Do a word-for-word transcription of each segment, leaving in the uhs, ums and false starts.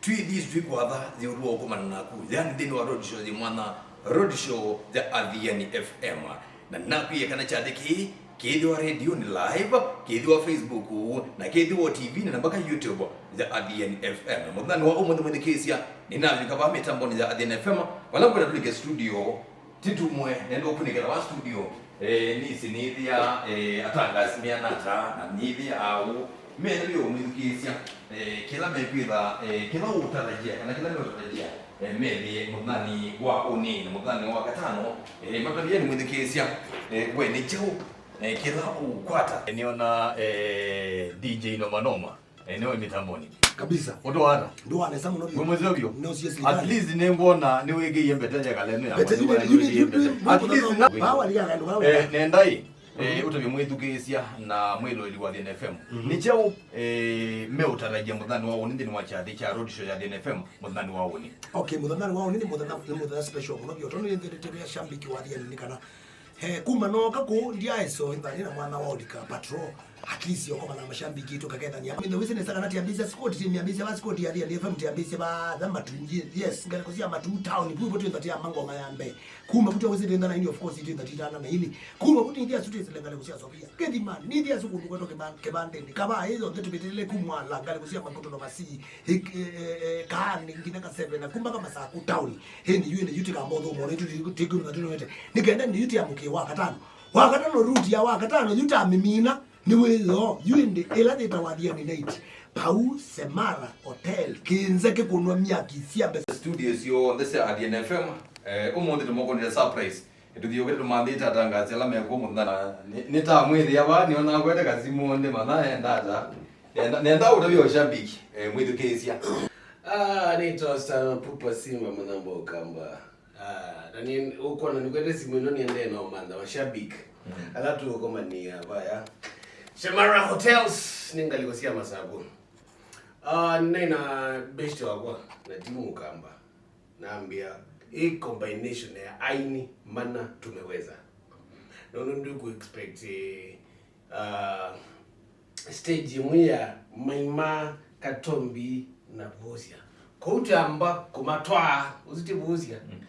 Twĩthi twĩkwatha yĩũlũ wa ũkomana naku, yani nthĩnĩ wa road show yĩ mwana, road show ya Athiani F M. Na nakwĩe kana kyathĩ kĩĩ kĩĩthĩwa redioni live, kĩĩthĩwa Facebook, na kĩĩthĩwa T V, na mpaka YouTube ya Athiani F M. Na mũthanĩ wa ũmũnthĩ mwĩthukĩĩsya, nĩnavika vaa mĩtambonĩ ya Athiani F M, vala ngwenda tũlike studio, titumwe, nenda ũkunĩkĩla wa studio. Eh, nĩsĩ nĩthĩa, eh, atangasi meana ata, na nĩthĩa aũ, mena vyo mwĩthukĩĩsya, eh, kĩla mekwĩtha, eh, kĩla ũũtarajia, kana kĩla meũtarajia, eh, methĩe mũthanĩ wa ũnĩ, na mũthanĩ wa katano, eh, matavia nĩ mwĩthukĩĩsya, eh, we nĩ kyaũ, eh, kĩla ũũkwata. Nĩona, eh, D J Noma Noma. Eh, nĩwe mĩtambonĩ. Kabisa. Ũtũwata? Ndũwa nesa mũno biũ. Wĩ mũseo biũ? No, seriously. At least nĩngwona nĩwĩkĩie mbete ya kalenu ya mbete maziwa, nĩwĩkĩie mbete. At least na bawa liga kandu bawa. Eh, nenda ĩ, eh, ũtavye mwĩthukĩĩsya na mwĩloeli wa Athiani F M. Mhm. Nĩ kyaũ, eh, meũtarajia mũthanĩ wa ũnĩ nthĩnĩ wa kyathĩ kya road show ya Athiani F M mũthanĩ wa ũnĩ? Okay, mũthanĩ wa ũnĩ nĩ mũthenya, nĩ mũthenya special mũno biũ. Tondũ nĩnthĩtĩte vya shambiki wa Athiani nĩ kana Eh, kuma nooka kũu, ndyaĩsĩ o ĩthanĩ na mwana wa ũlika patrol. At least okomana na mashambiki tũkakethania. Mĩthe wĩsĩ nesa kana tiambĩsya Scott, tiambĩsya va Scott ya Athiani F M, tiambĩsya va, va Matu, ye-, yes, ngalĩko sya Matu town, vu vo twĩtha tia mangoma ya mbee. Kuma vu twĩsĩ twĩtha na ini, of course, twĩtha titana na ini. Kuma vu twĩthĩa su twĩsĩle ngalĩko sya Sofia. Kethimani, nĩthĩa su kũndũ kwetwa Kĩba-, Kĩbandeni. Kavaa ĩyo nthĩ tũvĩtĩle kumwala ngalĩko sya Makũtũ na Vasii. Ĩ-, ĩ-, ĩ-, ĩ, Kaani, nginya Kaseve, na kuma ka Masaku town. Ĩndĩ yu, ĩndĩ yu tĩkamba ũthũmũa, ĩndĩ yu tĩkwĩmĩtha tũnĩwete. Nĩ kenda ĩndĩ yu tĩamũkĩe wa katano. Wa katano, route ya wa katano, yu tamĩmina, nĩ wĩoo, yu ĩndĩ ĩla yĩtawa Athiani Night. Pau, Semara Hotel, kĩnze kĩkũnwa myaki sya mbesa. Studio syonthe sya Athiani F M, eh, ũmũnthĩ tũmũkũnĩte surprise. Tũthiũkĩte tũmanthĩte atangasi ala mekuo mũthenya. Nĩ-, nĩtamwĩthĩa vaa, nĩona akwete kasimũ ndĩ mana enda ata. Nenda, nenda ũtavya ũshambiki, eh, mwĩthukĩĩsya. Ah, nĩ Tosta Pupa Simba Mũnyambwa Ũkamba. Ah, na nĩ ũkwona nĩkwete simũ ĩno nĩendee na ũmantha mashabiki. Mm. Ala tũũkomania vaya. Shemara Hotels, nĩ ngalĩko sya Masaku. Ah, nĩnaĩ na best wakwa, na ti Mũkamba. Nambĩa, ĩ combination ya aini mana tumeweza. Nũndũ ndũkũ expect, eh, uh, stage ĩmwe ya Maima, Katombi na Vusia. Kwoou twamba kũmatwaa, ũsu ti Vusia. Mm.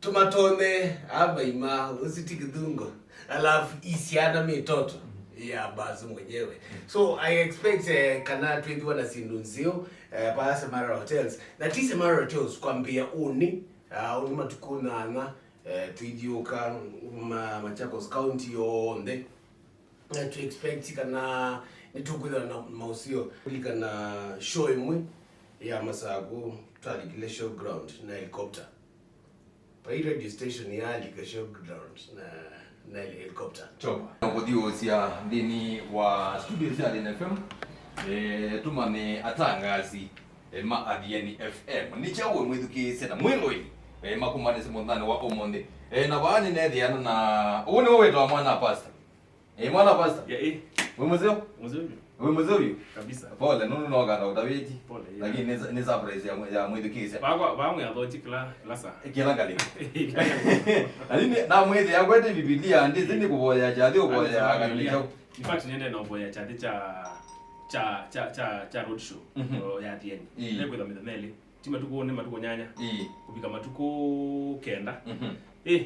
Tũmatonye a Maima, ũsu ti Kĩthungu. Alafu isiana mĩtoto ya basi mwenyewe. So, I expect, eh, kana twĩthĩwa na syĩndũ nzeo, eh, pa Semara Hotels. Na ti Semara Hotels, kwambĩa ũnĩ, ah, ũnĩ matukũ nyanya, eh, twĩthiũka ma-, Machakos County yonthe. Na tũ expect kana nĩtũkwĩthĩwa na maũseo. Kũlikana show ĩmwe ya Masaku, twalikile showground na helicopter. Vai radio station yalika showground na, na helicopter. Chopa. Kũthiũũsya nthĩnĩ wa studio sya Athiani F M, eh, tũmanye atangasi, eh, ma Athiani F M. Nĩ kyaũ we mwĩthukĩĩsya na mwĩloeli, eh, makumanĩsye mũthanĩ wa ũmũnthĩ. Eh, na vaa nĩneethĩana na, ũũ nĩwe wĩtawa mwana wa pastor. Eh, mwana pastor. Ya, eh. Wĩ mũseo? Mũseo biũ. Wĩ mũseo biũ? Kabisa. Pole, nũndũ no kana ũtavĩti. Pole, yeah. Lakini nĩ, nĩ surprise ya, ya mwĩthukĩĩsya. Vakwa, vamwe ya thochi kila, kila saa. Kila ngalĩ. Lakini namwĩthĩa akwete Biblia, ndĩsĩ nĩ kũvoya kyathĩ ũvoya. Kabisa, kana Biblia. Nĩ kyaũ? In fact, nĩende na ũvoya kyathĩ cha, cha, cha, cha, cha road show. Mhm. O, ya Athiani. Ĩĩ. Nĩkwĩtha mĩthenya ĩlĩ. Ti matukũ, nĩ matukũ nyanya. Ĩĩ. Kũvika matukũ kenda. Mhm. Ĩĩ.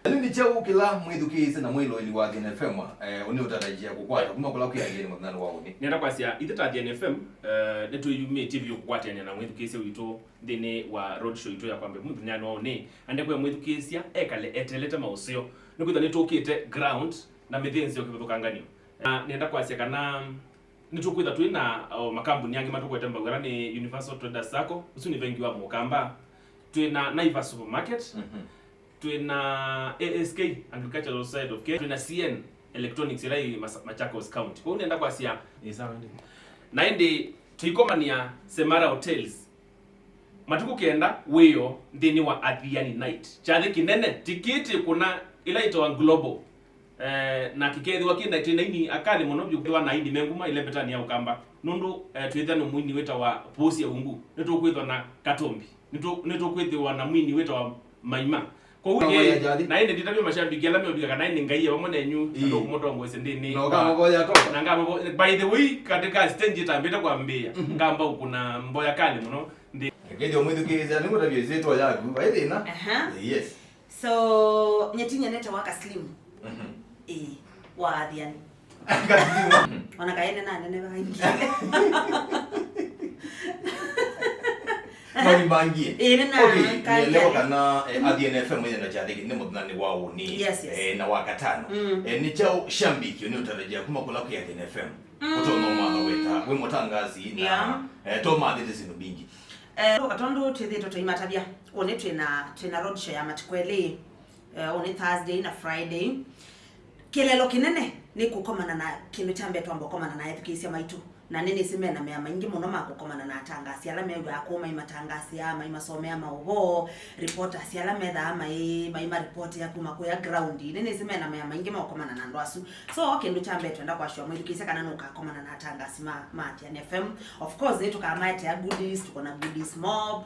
Ĩndĩ nĩ kyaũ kĩla mwĩthukĩĩsya na mwĩloeli wa Athiani F M, eh, ũnĩũtarajia kũkwata kuma kũla kwĩ Athiani mũthenyanĩ wa ũnĩ? Nĩenda kwasya, ithyĩ ta Athiani F M, eh, nĩtwĩyumĩtye vyũ kũkwatĩanĩa na mwĩthukĩĩsya witũ nthĩnĩ wa road show itũ ya kwambĩa mũthenyanĩ wa ũnĩ. Andekwe mwĩthukĩĩsya ekale eteelete maũseo. Nĩkwĩthwa nĩtũkĩte ground na mĩthĩnzĩo kĩvathũkanganyo. Na nĩenda kwasya kana nĩtũkwĩtha twĩ na, o, makambuni angĩ matũkwete mbau, ala nĩ Universal Traders Sacco, ũsu nĩ vengi wa Mũkamba. Twĩ na Naivas Supermarket, mhm, twĩ na A S K, Agricultural Side of Kenya, twĩ na C N Electronics, ĩla ĩ Mas-, Machakos County. Kwoou nĩenda kwasya, ĩ sawa, ĩndĩ. Na ĩndĩ tũikomania Semara Hotels, matukũ kenda wĩoo nthĩnĩ wa Athiani Night. Kyathĩ kĩnene, tikiti kũna ĩla ĩtawa Global. Eh, na kĩkethĩwa kĩ na, twĩ na aini akali mũno vyũ, kwĩthĩwa na aini me nguma ĩlembetani ya Ũkamba. Nũndũ, eh, twĩthĩa na mwini wĩtawa Pusia Ungu, nĩtũkwĩthwa na Katombi, nĩtũ-, nĩtũkwĩthĩwa na mwini wĩtawa Maima. Kwoou, no, eh, voya kyathĩ. Na ĩndĩ nditavya mashabiki ala meũvika kana ĩndĩ Ngai e vamwe nenyu, ĩĩ, andũ kũmũtongoesya nthĩnĩ. No, wa-, kamavoya to. Na ngamavo-, by the way, katika stage ĩtambĩte kwambĩĩa, mhm, ngamba ũkũna mboya kali mũno. Nthĩ. Kethĩwa mwĩthukĩĩsya, nĩngũtavya ĩsyĩtwa yaku. Vai thĩna? Aha. Yes. So, nyetinya netawa Kaslim. Mhm. Ĩĩ, wa Athiani. Kaslim. Ona kaene na nene vangi. Mami Mbangie. Ĩĩ, nĩ na Okay, Kangĩ nĩelewa arĩ. Kana, eh, Athiani F M ĩthenda kyathĩ kĩ nĩ mũthenyanĩ wa ũnĩ. Yes, yes. Eh, na wa katano. Mm. Eh, nĩ kyaũ shambiki nĩ ũtarajia kuma kũla kwĩ Athiani F M? Mm. Ũtonya ũmatha weta, wĩ mũtangazi na, Yeah. eh, tomathĩte syĩndũ mbingĩ. Eh, tondũ twĩthĩtwe tũimatavya, ũnĩ twĩna, twĩna road show ya matukũ elĩ, eh, ũnĩ Thursday na Friday. Kĩlelo kĩnene nĩ kũkomana na, kĩndũ kya mbee twamba kũkomana na ethukĩĩsya maitũ. Na nĩnĩsĩ mena mea maingĩ mũno ma kũkomana na atangasi ala mew'aa kũu maimatangasĩa, maimasomea maũvoo, reporters ala methaa mai, maimaripotĩa kuma kũya ground. Nĩnĩsĩ mena mea maingĩ ma kũkomana na andũ asu. So, kĩndũ kya mbee twenda kwashiwa mwĩthukĩĩsya kana nũkakomana na atangasi ma, ma Athiani F M. Of course, nĩtũkamaetea goodies, tũkona goodies mob.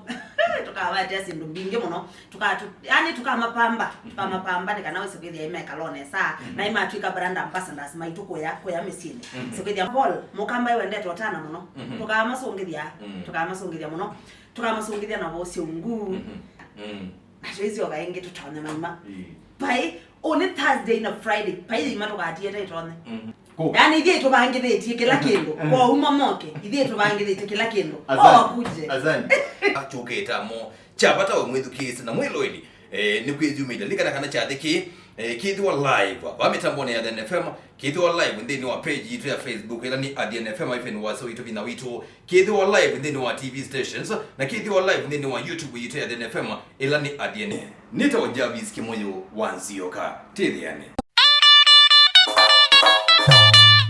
Tũkamaetea syĩndũ mbingĩ mũno. Tũka-, tũ-, yani tũkamapamba, tũkamapamba nĩ kana wĩse kwĩthĩa imekala nesa, na imatwĩka brand ambassadors maitũ kũya, kũya mĩsyĩnĩ. Mhm. Se kwĩthĩa Paul, mũkamba wendete ũtana mũno. Mhm. Tũkamasũngĩthya, Mm. tũkamasũngĩthya mũno. Tũkamasũngĩthya na vosyo ngu. Mhm. Mm. Na twĩsyoka ĩngĩ tũtonye maima. Ĩĩ. Pai, ũnĩ Thursday na Friday, pai ima tũkatiete ĩtonye. Mhm. Kũ? Yani, ithyĩ tũvangĩthĩtie kĩla kĩndũ. Mhm. Kwa uma moke, ithyĩ tũvangĩthĩtie kĩla kĩndũ. Asante. Kwa wakuje. Asante. Achũkĩta mo. Kya vata we mwĩthukĩĩsya na mwĩloeli, eh, nĩ kwĩyumĩlya. Lilikana kana kyathĩ kĩĩ, eh, kĩthĩwa live va mĩtambonĩ ya Athiani F M, kĩthĩwa live nthĩnĩ wa page yitũ ya Facebook, ĩla nĩ Athiani F M hyphen Wasya Witũ Vinya Witũ, kĩthĩwa live nthĩnĩ wa T V stations, na kĩthĩwa live nthĩnĩ wa YouTube yitũ ya Athiani F M, ĩla nĩ Athiani. Nĩtawa Jarvis Kĩmũyũ wa Nzioka. Tĩthĩane.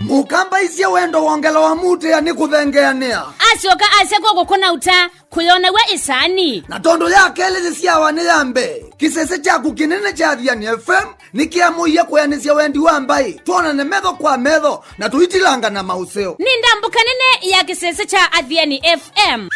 Mũkamba isye wendo wongela wa mutĩa nĩ kũthengeanĩa. Asyoka asya kwa kũkũnauta, kũyonaw'a ĩsaani. Na tondũ ya kelĩ yĩsyawa nĩ ya mbee, kĩsese kyaku kĩnene kya Athiani F M nĩkĩamũie kũyanĩsya wendi wa mbaĩ, twonane metho kwa metho na tũitilangana maũseo. Nĩ ndambũka nene ya kĩsese kya Athiani F M.